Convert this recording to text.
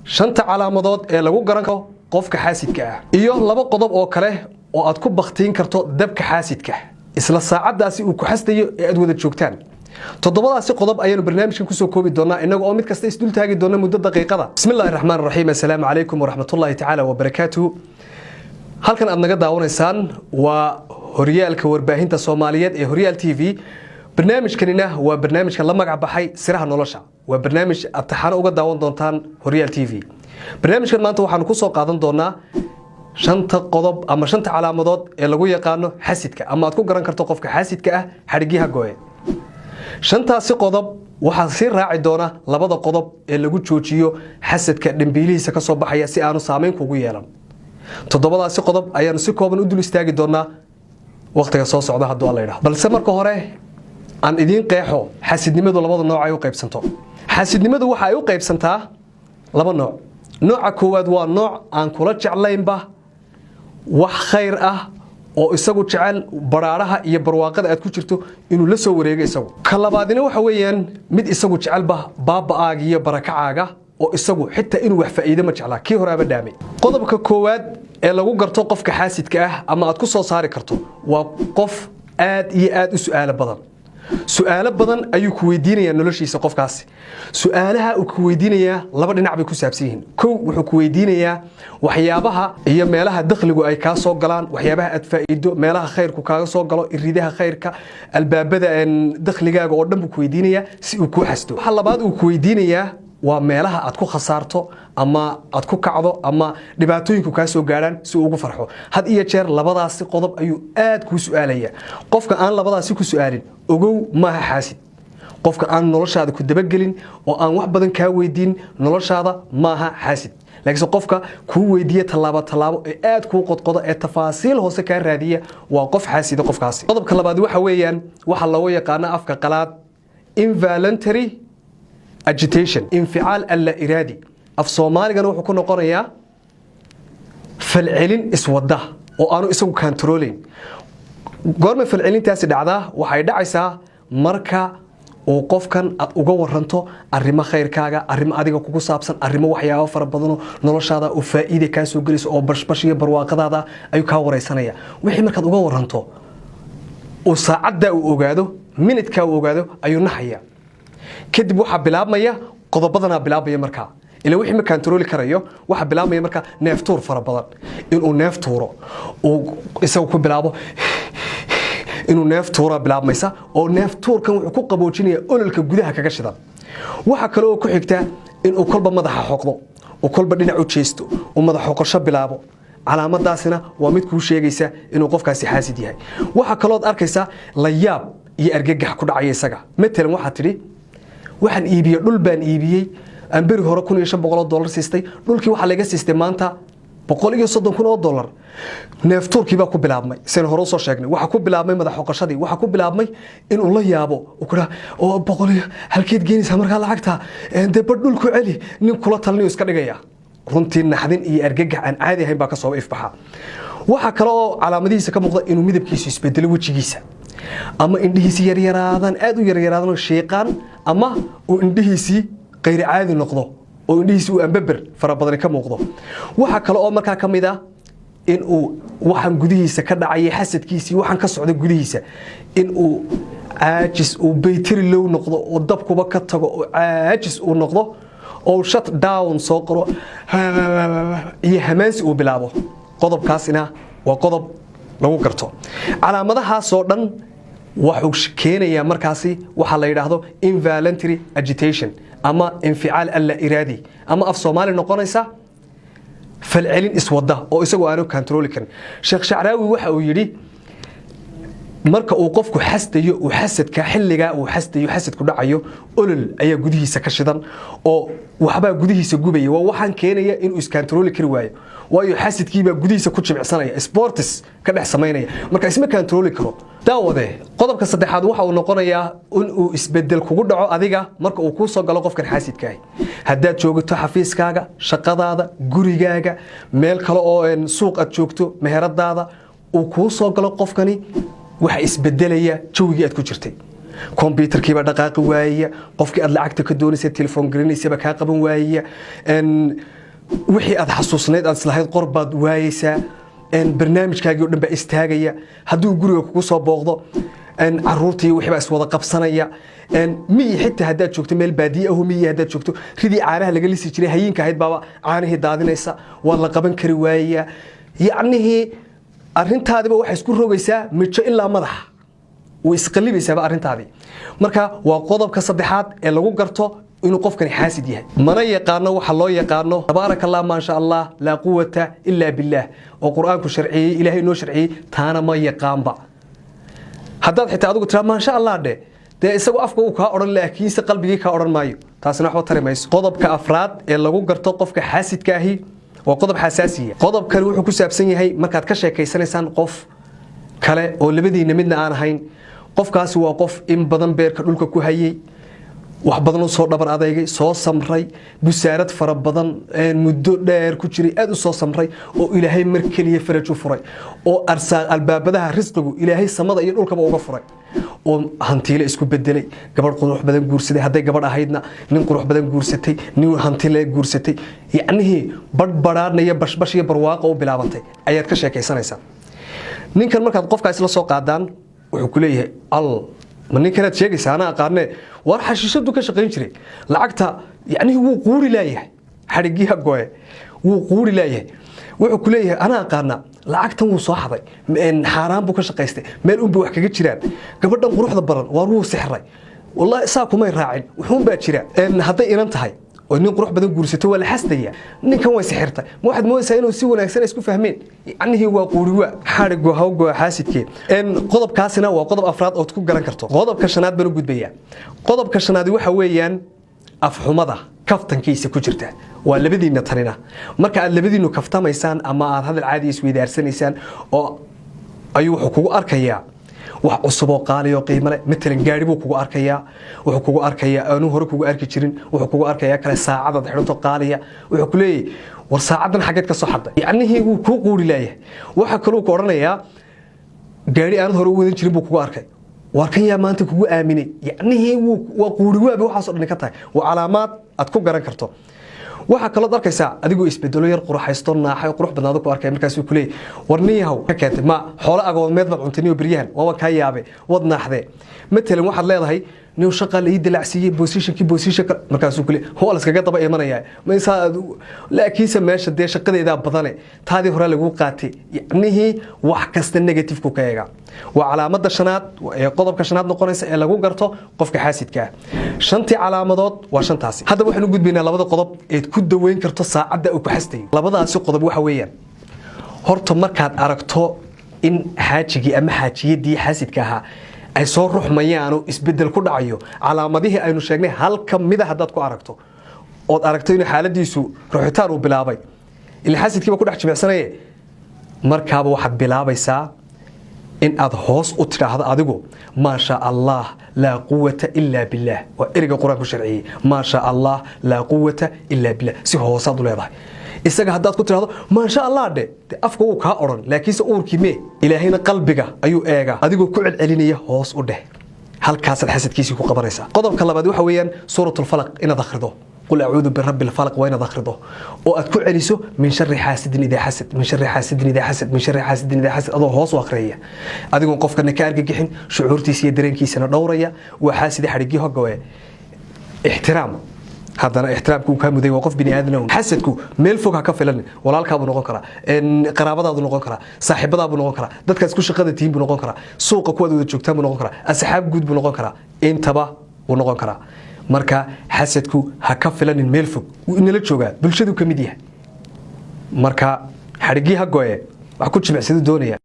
Shanta calaamadood ee lagu garan karo qofka xaasidka ah iyo laba qodob oo kale oo aad ku bakhtiin karto dabka xaasidka isla saacaddaasi uu ku xasdayo ee aad wada joogtaan. Toddobadaasi qodob ayaanu barnaamijkan kusoo koobi doonaa, innaga oo mid kasta isdul taagi doona muddo daqiiqada. Bismi Illahi Raxmaan Raxiim. Assalaamu calaykum waraxmatullaahi tacaala wabarakaatuhu. Halkan aad naga daawanaysaan waa horyaalka warbaahinta Soomaaliyeed ee Horyaal TV. Barnaamijkanina waa barnaamijka la magac baxay Siraha Nolosha. Waa barnaamij aad taxano uga daawan doontaan Horyaal TV. Barnaamijkan maanta waxaanu kusoo qaadan doonaa shanta qodob ama shanta calaamadood ee lagu yaqaano xasidka, ama aad ku garan karto qofka xasidka ah xadhigyaha gooye. Shantaasi qodob waxaa sii raaci doona labada qodob ee lagu joojiyo xasadka dhambiilihiisa ka soo baxaya si aanu saamayn kugu yeelan. Toddobadaasi qodob ayaanu si kooban u dul istaagi doonaa wakhtiga soo socda, hadduu Alla yidhahdo. Balse marka hore aan idiin qeexo xasidnimadu labada nooc ay u qaybsanto. Xasidnimadu waxa ay u qaybsantaa laba nooc. Nooca koowaad waa nooc aan kula jeclaynba wax khayr ah, oo isagu jecel baraaraha iyo barwaaqada aad ku jirto inuu la soo wareego isagu. Ka labaadina waxa weeyaan mid isagu jecelba baaba'aaga iyo barakacaaga, oo isagu xitaa inuu wax faa'iido ma jeclaa. Kii horaaba dhaamay. Qodobka koowaad ee lagu garto qofka xaasidka ah ama aad ku soo saari karto waa qof aad iyo aad u su'aalo badan. Su'aalo badan ayuu ku weydiinayaa noloshiisa qofkaasi. Su'aalaha uu ku weydiinayaa laba dhinac bay ku saabsan yihiin. Kow, wuxuu ku weydiinayaa waxyaabaha iyo meelaha dakhligu ay kaa soo galaan, waxyaabaha aad faa'iido, meelaha khayrku kaaga soo galo, iridaha khayrka, albaabada dakhligaaga oo dhan buu ku weydiinayaa si uu kuu xasdo. Waxa labaad uu ku weydiinayaa waa meelaha aad ku khasaarto ama aad ku kacdo ama dhibaatooyinku kaa soo gaadhaan, si uu ugu farxo. Had iyo jeer labadaasi qodob ayuu aad kuu su'aalaya. Qofka aan labadaasi ku su'aalin, ogow, maaha xaasid. Qofka aan noloshaada ku dabagelin oo aan wax badan kaa weydiin noloshaada maaha xaasid. Laakiinse qofka kuu weydiiya tallaabo tallaabo ee aad kuu qodqoda ee tafaasiil hoose kaa raadiya waa qof xaasida qofkaasi. Qodobka labaad waxa weeyaan waxa loogu yaqaano afka qalaad involuntary agitation, inficaal alla iraadi. Af Soomaaligana wuxuu ku noqonayaa falcelin iswada oo aanu isagu kantaroolayn. Goormay falcelintaasi dhacdaa? Waxay dhacaysaa marka uu qofkan aad uga waranto arrimo khayrkaaga, arrimo adiga kugu saabsan, arrimo waxyaabo fara badanoo noloshaada oo faa'iida kaa soo gelayso oo bashbash iyo barwaaqadaada ayuu kaa wareysanaya. Wixii markaad uga waranto uu saacaddaa uu ogaado, minidkaa uu ogaado, ayuu naxaya. Kadib waxaa bilaabmaya qodobadanaa bilaabmaya markaa, ila wixii ma kantarooli karayo. Waxaa bilaabmaya markaa neeftuur fara badan, inuu neef tuuro, uu isagu ku bilaabo inuu neef tuura bilaabmaysa, oo neef tuurkan wuxuu ku qaboojinaya ololka gudaha kaga shidan. Waxa kale oo ku xigta inuu kolba madaxa xoqdo, uu kolba dhinac u jeesto, uu madax xoqosho bilaabo. Calaamadaasina waa mid kuu sheegaysa inuu qofkaasi xaasid yahay. Waxa kalood arkaysa la yaab iyo argagax ku dhacaya isaga. Matalan, waxaad tidhi: "Waxaan iibiyey dhul baan iibiyey aan beri hore $1,500 siistay. Dhulkii waxaa laga siistay maanta $130,000." Neeftuurkii baa ku bilaabmay saynu hore usoo sheegnay. Waxaa ku bilaabmay madax xoqoshadii. Waxaa ku bilaabmay inuu la yaabo, uu ku dhaha: "Oo boqol iyo halkeed geenaysaa markaa lacagta? Dee badh dhulku celi." Nin kula talinayu iska dhigaya. Runtii naxdin iyo argagax aan caadi ahayn baa ka soo ifbaxa. Waxaa kale oo calaamadihiisa ka muuqda inuu midabkiisu isbedelo, wejigiisa ama indhihiisi yaryaraadaan, aad u yaryaraadaan oo shiiqaan, ama uu indhihiisii qayri caadi noqdo oo indhihiisi uu ambaber fara badani ka muuqdo. Waxaa kale oo markaa ka mid ah in uu waxaan gudihiisa ka dhacaya, xasadkiisii waxaan ka socda gudihiisa, in uu caajis uu bayteri low noqdo oo dabkuba ka tago oo caajis uu noqdo oo shut down soo qoro iyo hamaansi uu bilaabo. Qodobkaasina waa qodob lagu garto. Calaamadahaasoo dhan wuxuu keenayaa markaasi waxaa la yidhaahdo involuntary agitation ama inficaal alla iraadi, ama af Soomaali noqonaysa falcelin iswada oo isagoo aanu kantarooli karin. Sheekh Shacraawi waxa uu yidhi: marka uu qofku xasdayo, uu xasadka xilligaa uu xasdayo, xasadku dhacayo, olol ayaa gudihiisa ka shidan oo waxbaa gudihiisa gubaya. Waa waxaan keenaya inuu iskantarooli kari waayo, waayo xasadkiibaa gudihiisa ku jimicsanaya, sports ka dhex samaynaya. Marka isma kantarooli karo. Daawade, qodobka saddexaad waxa uu noqonayaa in uu isbedel kugu dhaco adiga marka uu kuu soo galo qofkan xaasidkaahi. Haddaad joogto xafiiskaaga, shaqadaada, gurigaaga, meel kale oo suuq aad joogto, meheradaada, uu kuu soo galo qofkani, waxa isbedelaya jawigii aad ku jirtay. Kombyutarkiibaa dhaqaaqi waayaya, qofkii aad lacagta ka doonaysa, telefoon garanaysaba kaa qaban waayaya, wixii aad xasuusnayd, aad islahayd qor, baad waayeysaa, barnaamijkaagii o dhan baa istaagaya. Hadduu guriga kugu soo booqdo, caruurtii wixii baa iswada qabsanaya. Miyi xitaa haddaad joogto, meel baadiye aho miyi haddaad joogto, ridii caanaha laga lisi jiray, hayinka ahayd, baaba caanihii daadinaysa, waa la qaban kari waayaya. Yacnihii arrintaadiba waxay isku rogaysaa mijo ilaa madaxa, way isqalibaysaaba arrintaadii. Marka waa qodobka saddexaad ee lagu garto inuu qofkani xaasid yahay. Mana yaqaano waxa loo yaqaano tabaaraka Allah, maasha Allah, laa quwata ilaa billaah, oo Qur-aanku sharciyey, Ilaahay inoo sharciyey, taana ma yaqaanba. Haddaad xitaa adigu tiraa "maasha Allah" dhe, dee isagu afka uu kaa odhan, laakiinse qalbigii kaa odhan maayo, taasina waxba tari mayso. Qodobka afraad ee lagu garto qofka xaasidka ahi waa qodob xasaasiya. Qodobkani wuxuu ku saabsan yahay markaad ka sheekaysanaysaan qof kale oo labadiina midna aan ahayn. Qofkaasi waa qof in badan beerka dhulka ku hayay, wax badan u soo dhabar adeygay, soo samray, busaarad fara badan muddo dheer ku jiray, aad u soo samray, oo Ilaahay mar keliya faraj u furay, oo albaabadaha risqigu Ilaahay samada iyo dhulkaba uga furay, oo hantiile isku bedelay, gabadh qurux badan guursaday, hadday gabadh ahaydna nin qurux badan guursatay, nin hantile guursatay, yacnihii badhbadhaadhna iyo bashbash iyo barwaaqo u bilaabantay ayaad ka sheekaysanaysaa. Ninkan markaad qofkaas la soo qaadaan, wuxuu ku leeyahay: "Al ma ninkanaad sheegaysaa? Anaa aqaanee, war xashiishadu ka shaqayn jiray lacagta." Yacnihii wuu quuri laayahay, xadhigiiha goye, wuu quuri laayahay. Wuxuu ku leeyahay: "Anaa aqaana, lacagtan wuu soo xaday, xaaraan buu ka shaqaystay, meel unbay wax kaga jiraan. Gabadhan quruxda badan waar wuu sixray, wallahi saa kumay raacin, wuxuun baa jira." Hadday inan tahay oo nin qurux badan guursato, waa la xasdaya: "Ninkan way sixirtay." Ma waxaad moodaysaa inuu si wanaagsan isku fahmeen? Yacnihii waa quuriwa, xadhigo hawgoa xaasidkee. Qodobkaasina waa qodob afraad ood ku garan karto. Qodobka shanaad baan u gudbayaa. Qodobka shanaadi waxa weeyaan afxumada kaftankiisa ku jirta. Waa labadiinna tanina. Marka aad labadiinnu kaftamaysaan ama aad hadal caadi isweydaarsanaysaan oo ayuu wuxuu kugu arkayaa wax cusub oo qaali oo qiimo leh. Matalan gaari buu kugu arkayaa, wuxuu kugu arkayaa aanu hore kugu arki jirin. Wuxuu kugu arkayaa kale saacadaad xidhanto qaaliya. Wuxuu ku leeyahay: "War saacadan xaggeed ka soo xadday?" Yacnihii wuu kuu quuri leeyahay. Waxa kaluu ku odhanayaa: gaari aanad hore u wadan jirin buu kugu arkay. "Waar kan yaa maanta kugu aaminay?" Yacnihii waa quuri waabi. Waxaasoo dhan ka tahay waa calaamaad aad ku garan karto. Waxaa kalood arkaysaa adigoo isbedelo, yar qurxaysto, naaxay, qurux badnaado ku arkay. Markaasuu ku leeyahy: "War nin yahow, ka keentay ma xoolo agoomeed baad cuntay? Niyo beryahan waaba kaa yaabe, wad naaxdee." Matalan waxaad leedahay: "Nin shaqa la ii dilacsiiyey, positionkii position." Markaasuu ku leeyahy: "Waa laskaga daba imanaya ma isaa, laakiinse meesha dee shaqadeedaa badane, taadii hore laguu qaatay." Yacnihii wax kasta negative-ku ka eega. Waa calaamada shanaad ee qodobka shanaad noqonaysa ee lagu garto qofka xaasidka ah. Shantii calaamadood waa shantaasi. Haddaba waxaan u gudbaynaa labada qodob eed ku daweyn karto saacadda uu ku xastayo. Labadaasi qodob waxa weeyaan: horta markaad aragto in xaajigii ama xaajiyadii xaasidka ahaa ay soo ruxmayaanoo isbedel ku dhacayo, calaamadihii aynu sheegnay hal ka mida haddaad ku aragto, ood aragto inuu xaaladiisu ruxitaan uu bilaabay, ila xaasidkiiba ku dhex jimicsanaye, markaaba waxaad bilaabaysaa in aad hoos u tidhaahdo adigu: "Maasha Allah, laa quwata ilaa billaah." Waa ereyga Qur-aanku sharciyey: "Maasha Allah, laa quwata ilaa billah." Si hoosaad u leedahay. Isaga haddaad ku tidhahdo "maasha Allah" dhe, de afka wuu kaa odhan, laakiinse uurkii mee? Ilaahayna qalbiga ayuu eegaa. Adigoo ku celcelinaya hoos u dheh, halkaasaad xasadkiisii ku qabanaysaa. Qodobka labaad waxa weeyaan Suuratulfalaq inaad akhrido. "Qul acuudu birabbi lfalaq" waa inaad akhrido oo aad ku celiso: "Min shari xaasidin idaa xasad, min shari xaasidin idaa xasad, min shari xaasidin idaa xasad", adoo hoos u akhriyaya, adigoon qofkana ka argagixin, shucuurtiisa iyo dareenkiisana dhowraya. Waa xaasidi, xadhigii hogawe. Ixtiraam haddana, ixtiraamku uu kaa muday, waa qof bini aadam. Xasadku meel fog ha ka filanin. Walaalkaabuu noqon karaa, qaraabadaadu noqon karaa, saaxiibadaabuu noqon karaa, dadkaas ku shaqada tihiin buu noqon karaa, suuqa kuwaad wada joogtaan buu noqon karaa, asxaab guud buu noqon karaa, intaba wuu noqon karaa. Marka xasadku ha ka filanin meel fog, wuu inala joogaa, bulshadu ka mid yahay. Marka xadhigii ha goye, wax ku jimicsadu doonaya.